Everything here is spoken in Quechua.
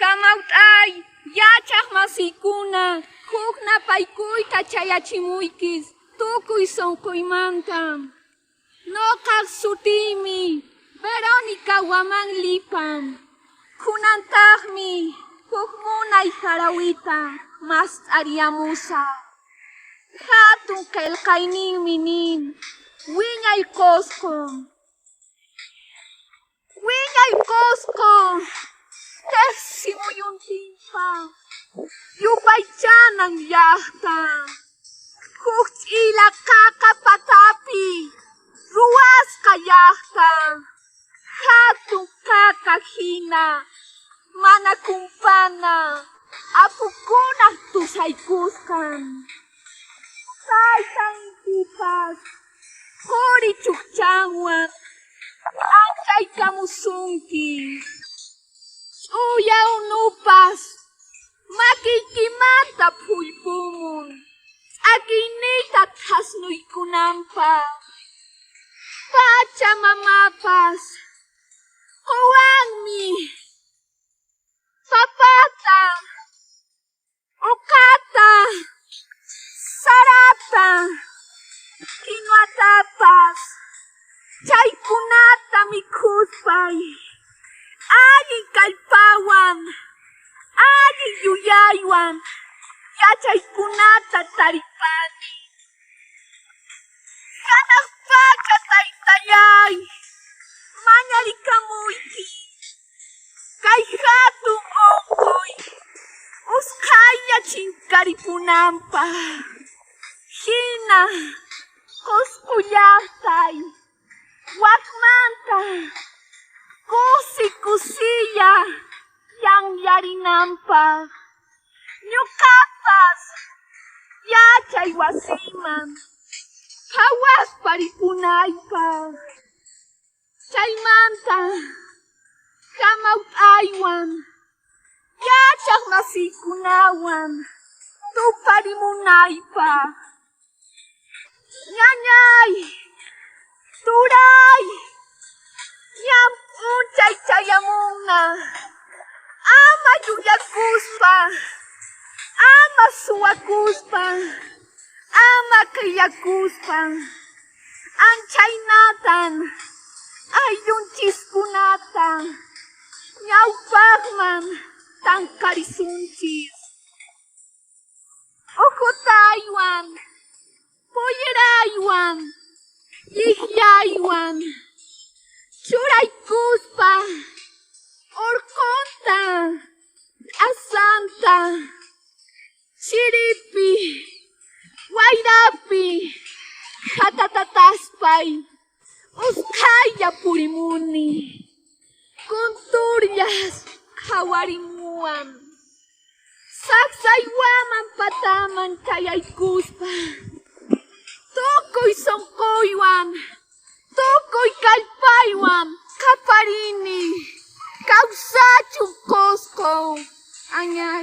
Hamawt'ay, yachaq masiykuna, huk napaykuyta chayachimuykis tukuy sunquymanta. Nuqaq sutiymi Verónica Waman Lipa. Kunantaqmi huk munay harawita mast'ariyamusaq. Hatun qillqayninmi nin, Wiñay Qusqu. Wiñay Qusqu, teqsi muyuntinpa yupaychanan llaqta, huk ch'ila qaqa patapi ruwasqa llaqta, hatun qaqa hina mana kumpana apukunaq tusaykusqan. Tayta Intipas quri chukchanwan k'anchaykamusunki. Ch'uya unupas makiykimanta phullpumun ch'akiyniyta thasnuykunanpaq. Pacha Mamapas quwanmi papata. Uqata, sarata, kinuwatapas chaykunata mikhuspay allin kallpawan, allin yuyaywan yachaykunata taripani. Hanaq pacha taytallay, mañarikamuyki. Kay hatun onqoy usqhaylla chinkaripunanpaq hina Qusqu llaqtay wakmanta kusi kusilla llanllarinanpaq ñuqapas yachay wasiyman phawaspa ripunaypaq. Chaymanta hamawt'aywan, yachaq masiykunawan tuparimunaypaq. Ñañay, turay, ñan p'unchay chayamunna. Ama llullakuspa, ama suwakuspa, ama qhillakuspa. Anchaynatan ayllunchiskunata ñawpaqman tanqarisunchis. Ukhutaywan, polleraywan, lliqllaywan churaykuspa urqunta, q'asanta Chiripi, wayrapi hatatataspay usqhaylla purimuni. Kunturllas qhawarimuwan. Saksaywaman pataman chayaykuspa tukuy sunquywan, tukuy kallpaywan qaparini, Kawsachun Qusqu! Añay.